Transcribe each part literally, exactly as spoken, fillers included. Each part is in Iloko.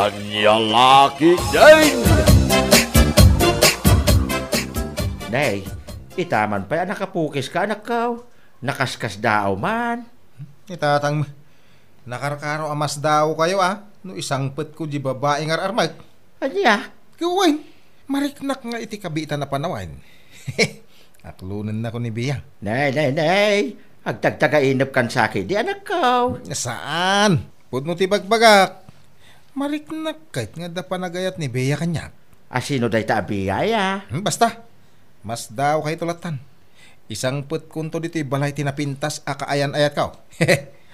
Ania la ketdin? Nay, ita man pay a nakapukiska, anakko. Nakaskasdaaw man. Ni tatang, nakarkaro a masdaawkayo, a, no isangpetko di babai nga ar-armek. Ania? Ket wen, mariknak nga iti kabiitan a panawen. Aklonennako ni Bea. Nay, nay, nay. Agtagtagainepkan sa ketdi, anakko. Saan? Pudno ti bagbagak. Mariknak ket nga adda panagayat ni Bea kaniak. A, sino dayta a Bea, aya? Hmm, basta. Masdaawkayto lattan. Isangpetkonto ditoy balay ti napintas a kaayan-ayatko.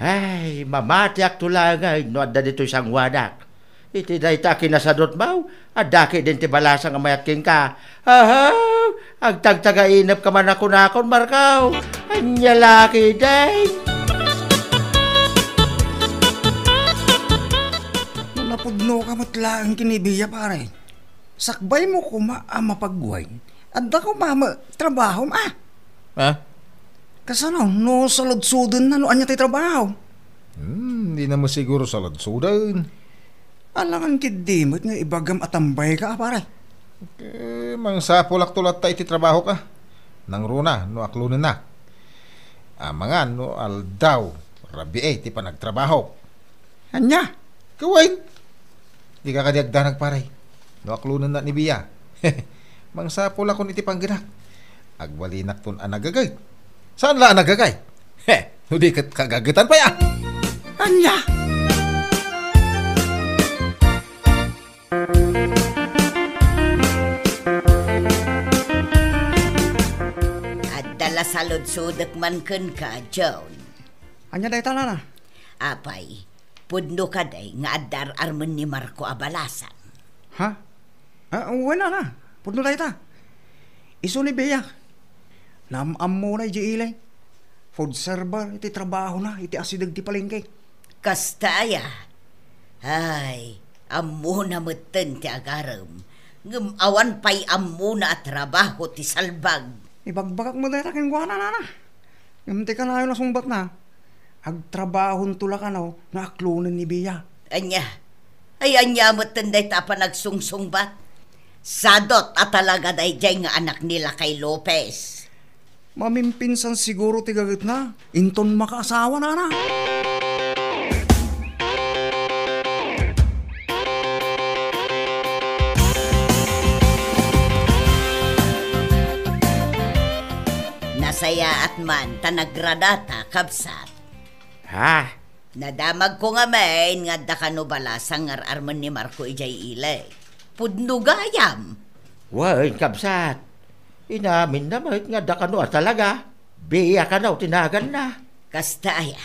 Ay, mamatiakto laeng no adda ditoy sanguanak. Iti dayta a kinasadutmo, adda ketdin ti balasang a mayat kenka. Aha! Agtagtagainepka man a kunakon, Marco. Ania la ketdin? Napudnoka met laeng ken ni Bea, pare. Sakbaymo koma a mapagguay. Adda koma met trabahom, a? Ha? Kasano no saludsodenna no ania ti trabaho? Hmm, dina met siguro saludsoden. Alangan ketdi met nga ibagam a tambayka, a, pare. Eh, mangsapulakto latta iti trabahok, a. Nangruna no aklonennak. Amangan no aldaw, rabii ti panagtrabahok. Ania? Ket wen. Dika kadi agdanag, pare. No aklonennak ni Bea, mangsapulakon iti panggedak. Agbalinakton a nagaget. Saan la a nagagay? He, no di ket kagagetan pay, a. Ania? Adda la saludsodek man kenka, John. Ania dayta, nana? Apay, pudno kadi nga adda ar-armen ni Marco a balasang? Ha? A, wen, nana. Pudno dayta. Isu ni Bea. Naam-ammona idiay ili. Food server iti trabahona iti asideg ti palengke. Kasta aya? Ay, ammona metten ti agarem, ngem awan pay ammona a trabaho ti salbag. Ibagbagak met dayta kenkuana, nana. Ngem ti kanayon a sungbatna, agtrabahonto la kano no aklonen ni Bea. Ania? Ay, ania metten dayta a panagsungsungbat? Sadot a talaga daydiay nga anak ni Lakay Lopez. Mamimpinsan siguro ti gagetna, inton makaasawa, nana. Nasayaat man ta nagradata, kabsat. Ha? Nadamagko ngamin nga adda kano balasang nga ar-armen ni Marco idiay ili. Pudno gayam. Wen, kabsat. Inaminna met nga adda kano a talaga. Bea kano ti naganna. Kasta aya?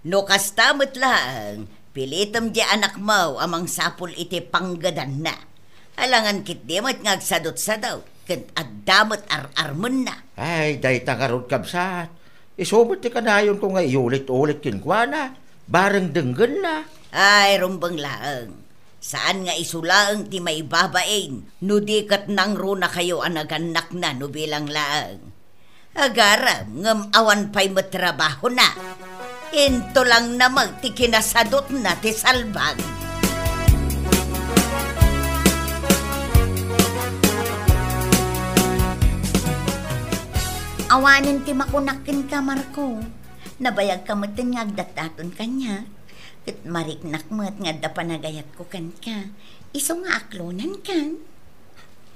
No kasta met laeng, pilitem diay anakmo a mangsapul iti panggedanna. Alangan ketdi met nga agsadutsadut ken adda met ar-armenna. Ay, dayta ngarud, kabsat. Isu met ti kanayonko nga iyulit-ulit kenkuana, bareng denggenna. Ay, rumbeng laeng. Saan nga isu laeng ti maibabain, no di ket nangrunakayo a nagannakna no bilang laeng. Agarem, ngem awan pay met trabahona. Intulang na met ti kinasadutna ti salbag. Awanen ti makunak kenka, Marco. Nabayagka metten nga agdatdaton kaniak. Ket mariknak met nga adda panagayatko kenka. Isu nga aklonenkan.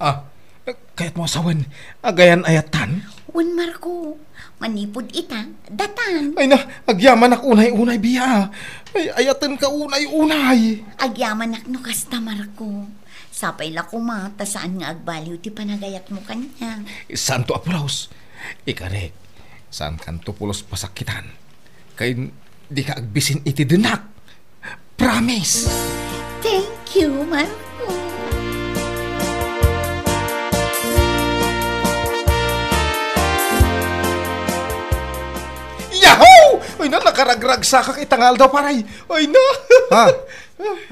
Ah, kayatmo a sawen, agayan-ayatan? Wen, Marco, manipud ita, datan. Ay na, agyamanak unay-unay, Bea. Ay, ayatenka unay-unay. Agyamanak no kasta, Marco. Sapay la koma ta saan nga agbaliw ti panagayatmo kaniak. Santo a pulos. Ikarek, saankanto pulos pasakitan. Ken dika agbisin iti denak. Promise! Thank you, Marco. Yahoo! Ay na, nakaragragsakak ita nga aldaw, paray. Ay na. Ha?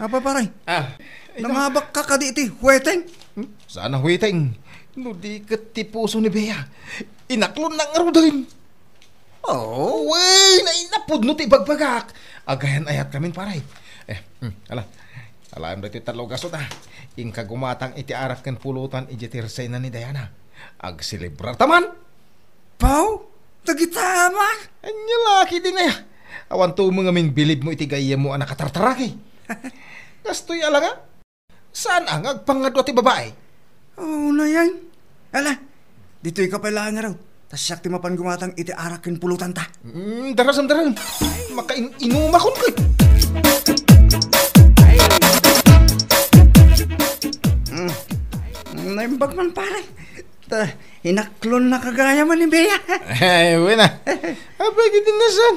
Apa, paray? Ah, ito. Nangabakka kadi iti huweteng? Hmm? Saan a huweteng? No di ket ti puso ni Bea. Inaklon na ngaruden. Oh. Wen, ay, napudno ti ibagbagak. Agayan-ayatkamin, paray. Eh, hmm, ala. Alaem daytoy tallo gasut, a. Inka gumatang iti arak ken pulutan idiay tirsayna ni Diana. Agselebrarta man! Pau, dagita man? Ania la ketdin aya? Awan to met ngamin bilibmo iti gayyemmo a nakatartaraki. Kastoy a la nga? Saan a nga agpangadua ti babai? Aw, nayan. Ala, ditoyka pay laeng ngarud. Ta siak ti mapan gumatang iti arak ken pulotanta. Mm, darasem, darasem. Makain-inumakon ket. Mm. Naimbag man, pare. Ta, inaklonnaka gayam ni Bea. Ay, wen a. Apay ketdin a saan?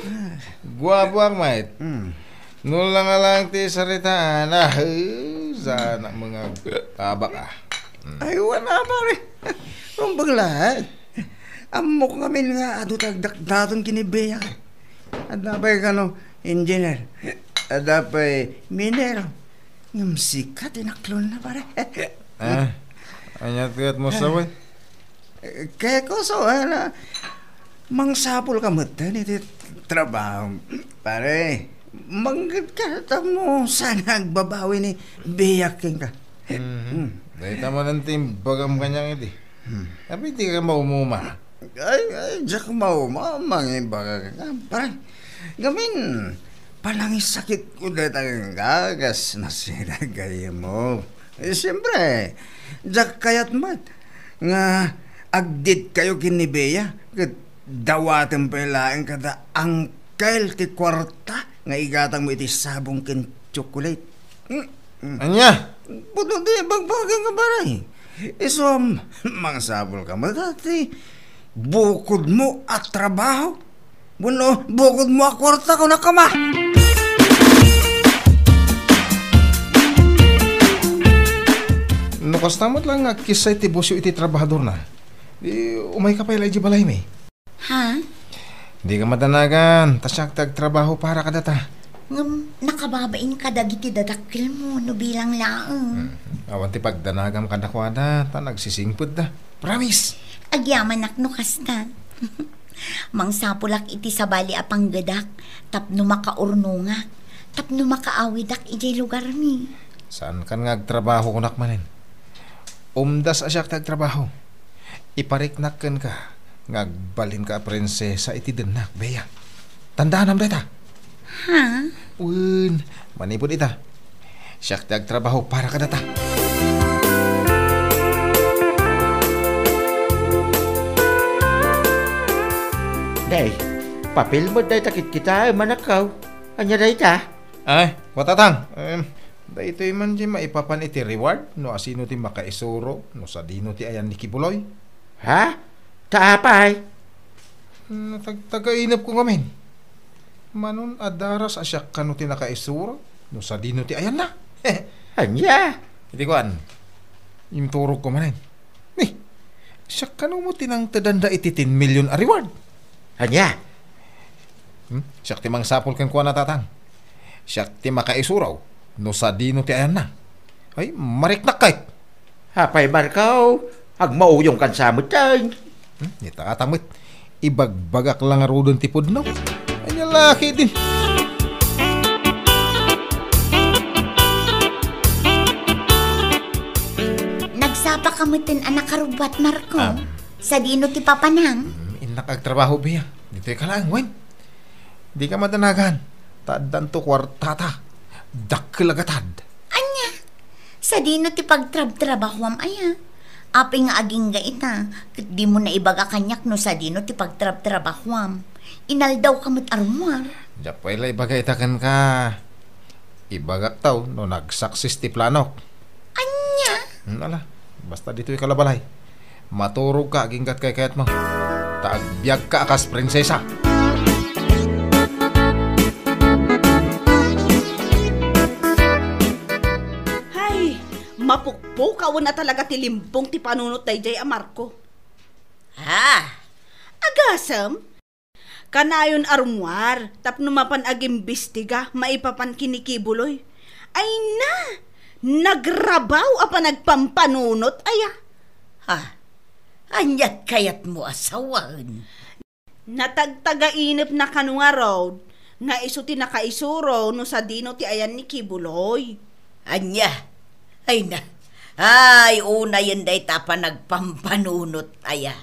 Guapoak met. Mm. No la nga laeng ti saritaan, a, eh, saan a met nga abak, a. Mm. Ay, wen a, pare. Rumbeng laeng. Ammok ngamin nga adu ti agdakdaton ken ni Bea. Adda pay kano engineer. Adda pay minero. Ngem sika ti inaklonna, pare. A, ania ti kayatmo, Sawen? Eh, kayatko, Sawen, a, mangsapulka metten iti trabaho. Pare, mangngegka tapno saan a agbabawi ni Bea kenka. Mhm. Mm. Dayta manen ti imbagam kaniak idi. Hmm. Apay dika maumuma? Ay, ay, diak maumuma, mangibaga ka, pare. Ngamin, panangisakitko dayta kenka, kas nasina gayyemmo. Eh, siempre, diak kayat met nga agdetkayo ken ni Bea, ket dawatem pay laeng kada angkel ti kuarta nga igatangmo iti sabong ken tsokolate. Mm, mm. Ania? Pudno ti ibagbagam, pare. Isu a mangsapulka met ti bukodmo a trabaho. Wenno, bukodmo a kuarta, kunakama. No kasta met laeng nga agkissa ti busyo iti trabahadorna, di umayka pay la idiay balaymi. Ha? Dika madanagan, ta siak ti agtrabaho para kadata. Ngem nakababain kadagiti dadakkelmo no bilang laeng. Hmm. Awan ti pagdanagam kadakuada, ta nagsisingpetda. Promise! Agyamanak no kasta. Mangsapulak iti sabali a panggedak tapno makaurnongak, tapno makaawidak idiay lugarmi. Saankan nga agtrabaho, kunak manen. Umdas a siak ti agtrabaho. Ipariknak kenka nga agbalinka a prinsesa iti dennak, Bea. Tandaanam dayta? Ha? Wen, manipud ita, siak ti agtrabaho para kadata. Nay, papel met dayta kitkitaem, anakko. Ania dayta? Ay, kunak, Tatang. Em, daytoy man ti maipapan iti reward no asino ti makaisuro no sadino ti ayan ni Kibuloy. Ha? Ta apay? Natagtagainepko ngamin. Manon a daras a siak kano ti nakaisuro no sadino ti ayanna. Ania? Iti kuan, inturogko manen. Ni, siak kano met ti nangtedanda iti ten million a reward. Ania? Hmm? Siak ti mangsapul kenkuana, Tatang. Siak ti makaisuro no sadino ti ayanna. Ay, mariknak kayat. Apay, Marco? Agmauyongkan sa met, ay. Hmm? Ita ata met. Ibagbagak la ngaruden ti pudno. Ania la ketdin? Nagsapaka metten a nakarubbuat, Marco. Ah. Sadino ti papanam? Mm, innak agtrabaho, Bea. Ditoyka laeng, wen. Dika madanagan. Ta addanto kuartata. Dakkel a gatad. Ania? Sadino ti pagtrabtrabahuam aya? Apay nga agingga ita, ket dimo naibaga kaniak no sadino ti pagtrabtrabahuam. Inaldawka met a rummuar. Diak pay la ibaga ita kenka. Ibagak taw no nagsuccess ti planok. Ania? Hmm, ala, basta ditoyka la balay. Maturogka agingga ti kaykayatmo. Ta agbiagka a kas prinsesa. Hay, mapukpukawen a talaga ti limbong ti panunot daydiay a Marco. Ha? Agasem? Kanayon a rummuar tapno mapan agimbestiga maipapan ken ni Kibuloy. Ay na! Nagrabaw a panagpampanunot aya. Ha? Aniat kayatmo a sawen? Natagtagainepna kano ngarud nga isu ti nakaisuro no sadino ti ayan ni Kibuloy. Ania? Ay na. Ay, unayen dayta a panagpampanunot aya.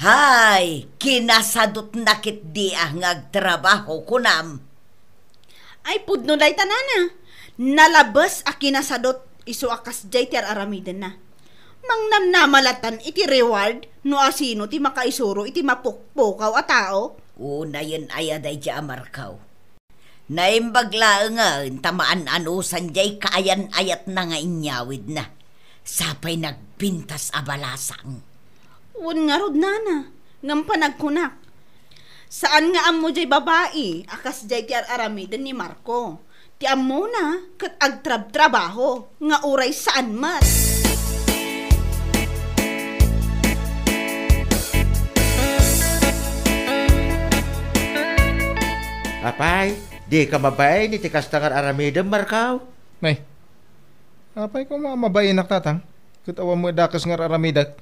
Ay, kinasadutna ketdi a nga agtrabaho, kunam. Ay, pudno dayta, nana. Nalabes a kinasadut isu a kasdiay ti ar-aramidenna. Mangnamnama latan iti reward no asino ti makaisuro iti mapukpukaw a tao. Unayen aya daydiay a Markaw. Naimbag laengen ta maan-anusan jay kaayan-ayatna nga inyawidna. Sapay nagpintas a balasang. Wen ngarud, nana, ngem panagkunak, saan nga ammo jay babai a kasjay ti ar-aramiden ni Marco. Ti ammona ket agtrabtrabaho nga uray saan met. Apay, dika mabain iti kasta nga ar-aramidem, Marco? Nay, apay koma a mabainak, tatang? Ket awan met dakes nga ar-aramidek.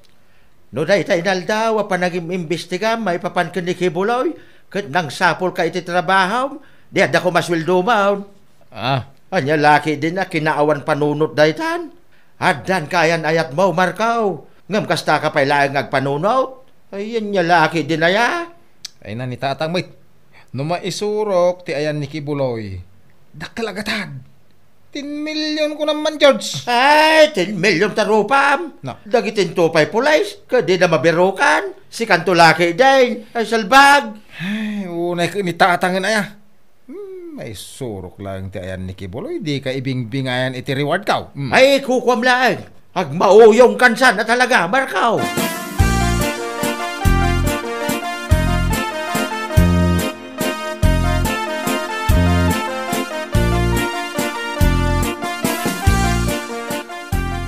No dayta inaldaw a panagim-imbestiga maipapan ken ni Kibuloy, ket nangsapulka iti trabahom, di adda koma sueldomon. Ah. Ania la ketdin a kinaawan panunot daytan? Addan kaayan-ayatmo, Marco, ngem kastaka pay laeng nga agpanunot? Ay, ania la ketdin aya? Ay, na ni tatang met. No maisurok ti ayan ni Kibuloy, dakkel a gatad. Ten million kunam man, George. Ay, ten million ta rupam. Na. Dagiti into pay pulis, ket dida mabirukan. Sikanto la ketdin. Ay, salbag. Ay, unay ket ni tatangen aya. Hmm, maisurok laeng ti ayan ni Kibuloy, dika ibingbingayan iti rewardko. Hmm. Ay, kukuam laeng. Agmauyongkan sana talaga, Marco.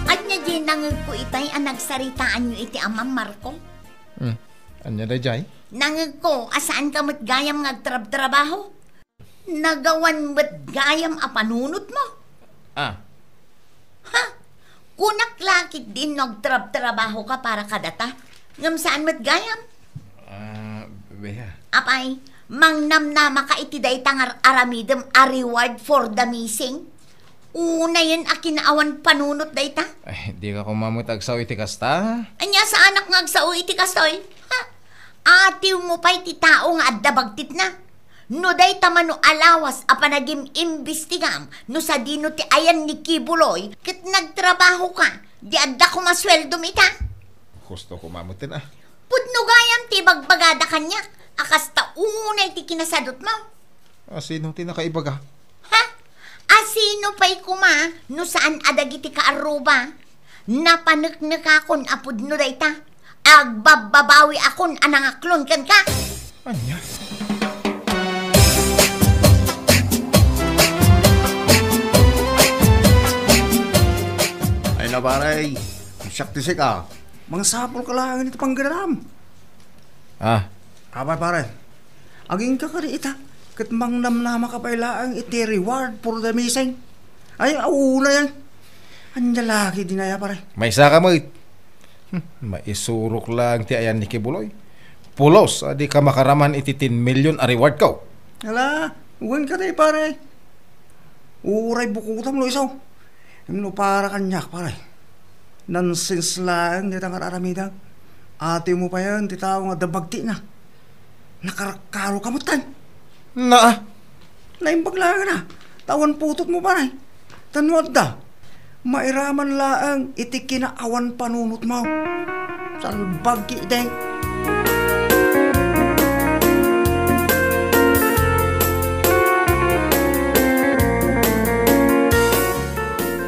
Ania jay nangegko itay a nagsaritaanyo iti amam, Marco? Hmm. Ania dayjay? Nangegko a saanka met gayam nga agtrabtrabaho. Nagawan met gayam a panunotmo. Ah. Ha? Kunak la ketdin no agtrabtrabahoka para kadata, ngem saan met gayam. Ah, Bea. Apay, mangnamnamaka iti dayta nga ar-aramidem a reward for the missing? Unayen a kinaawan panunot dayta? Ay, dika koma met agsao iti kasta. Ania saanak nga agsao iti kastoy? Ha? Atiwmo pay ti tao nga adda bagtitna. No dayta mano a lawas a panagim-imbestigam no sadino ti ayan ni Kibuloy ket nagtrabahoka, di adda koma sueldom ita? Husto koma metten, ah. Pudno gayam ti ibagbagada kaniak a kasta unay ti kinasadutmo. Asino ti nakaibaga? Ha? Asino pay koma no saan a dagiti kaarruba? Napaneknekakon a pudno dayta. Agbabbabawiakon a nangaklon kenka. Ania? Ay na, pare. Siak ti sika. Mangsapulka laeng iti panggedaram. Ah. Apay, pare. Agingga kadi ita, ket mangnamnamaka pay laeng iti reward for the missing. Ay, unayen. Ania la ketdin aya, pare? Maysaka met. Hmm, maisurok laeng ti ayan ni Kibuloy. Pulos a dika makaraman iti ten million a rewardko. Ala, wen kadi, pare. Uray bukodam no isu. Ngem no para kaniak, pare, nonsense laeng dayta nga ar-aramidem. Atiwmo payen ti tao nga adda bagtina. Nakarkaroka metten. Naa. Naimbag laeng a. Ta awan putotmo, pare. Ta no adda, mairaman laeng iti kinaawan panunotmo. Salbag ketdi.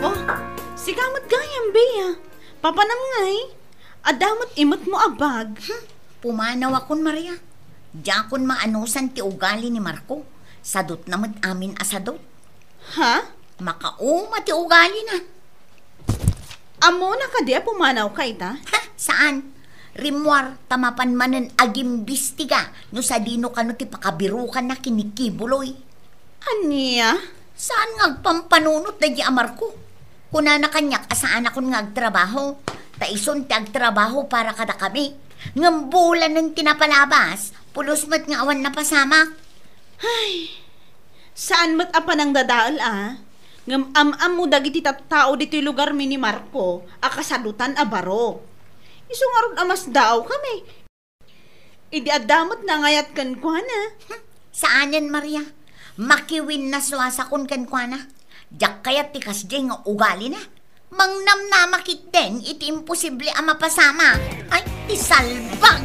Oh, sika met gayam, Bea. Papanam ngay? Adda met imetmo a bag. Hmm, pumanawakon, Maria. Diakon maanusan ti ugali ni Marco. Sadutna met amin a sadut. Ha? Makauma ti ugalina. Ammona kadi a pumanawka ita? Ha? Saan? Rimmuar, ta mapan manen agimbistiga no sadino kano ti pakabirukanna ken ni Kibuloy. Ania? Saan nga agpampanunot daydi a Marco? Kunana kaniak a saanakon nga agtrabaho, ta isun ti agtrabaho para kadakami. Ngem bulanen ti napalabas, pulos met nga awan napasamak. Ay, saan met a panangdadael a. Ngem am-ammo dagiti tattao ditoy lugarmi ni Marco a kasadutan a baro. Isu ngarud a masdaawkami. Idi adda met nangayat kenkuana. Hmm, saanen, Maria. Makiwinnas a sakon kenkuana. Diak kayat ti kasdi nga ugalina. Mangnamnama ketdin iti imposible a mapasamak. Ay, ti salbag!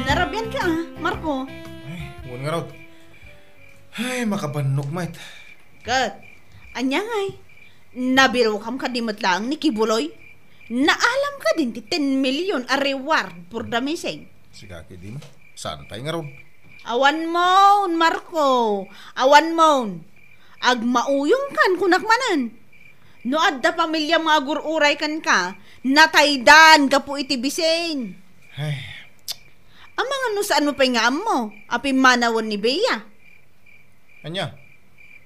Narabian ka, ah, Marco. Ay, wen ngarud. Ay, makabannok met. Ket, ania ngay? Nabirokam kadi met laeng ni Kibuloy? Naalam kadin ti ten million a reward for the missing? Sika ketdi met. Saan pay ngarud? Awanmon, Marco. Awanmon. Agmauyongkan, kunak manen. No adda pamiliam nga agur-uray kenka, nataydan gapu iti bisin. Ay. Amangan no saanmo pay nga ammo a pimmanawen ni Bea? Ania?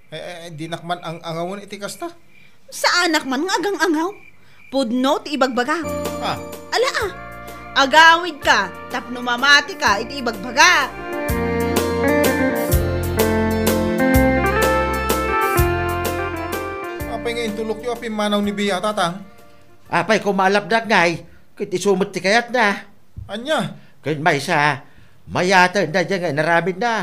Eh, eh, dinak man ang-angawen iti kasta? Saanak man nga agang-angaw. Pudno ti ibagbaga. Ah. Ala, ah. Agawidka tapno mamatika iti ibagbaga. Apay nga intulokyo a pimmanaw ni Bea, Tatang? Apay, kumalapdak ngay, ket isu met ti kayatna. Ania? Ken maysa, mayatenda daydiay nga inaramidna.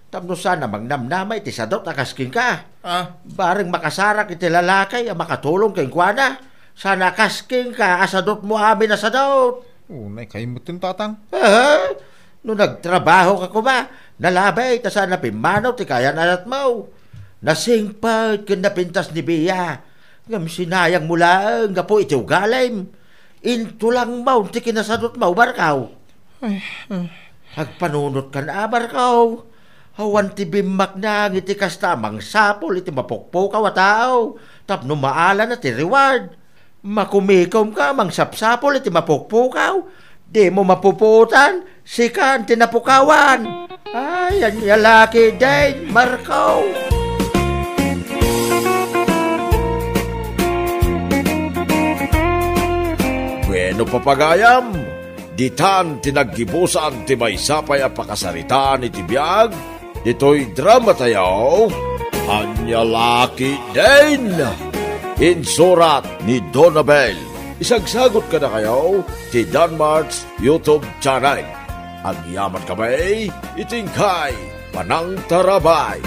Tapno saan a mangnamnama iti sadut a kas kenka. Ah. Bareng makasarak iti lalaki a makatulong kenkuana. Saan a kas kenka a sadutmo amin a sadut. Unay kayo metten, Tatang. Aha. No nagtrabaho ka koma, nalabay ta saan a pimmanaw ti kayan-ayatmo. Nasingpet ken napintas ni Bea. Ngem sinayangmo laeng gapu iti ugalim. Intulangmo ti kinasadutmo, Marco. Ay, ah. Agpanunotkan a, Marco. Awan ti bimmaknang iti kasta a mangsapul iti mapukpukaw a tao tapno maalana ti reward. Makumikomka a mangsapsapul iti mapukpukaw. Dimo mapupuotan, sikan ti napukawan. Ay, ania la ketdin, Marco. Bueno, papagayam, ditan ti naggibusan ti maysa pay a pakasaritaan iti biag ditoy dramatayo, Ania la ketdin. Insurat ni Donabel. Isagsagut kadakayo ti Danmart's YouTube channel. Agyaman kami iti inkay panangtarabay.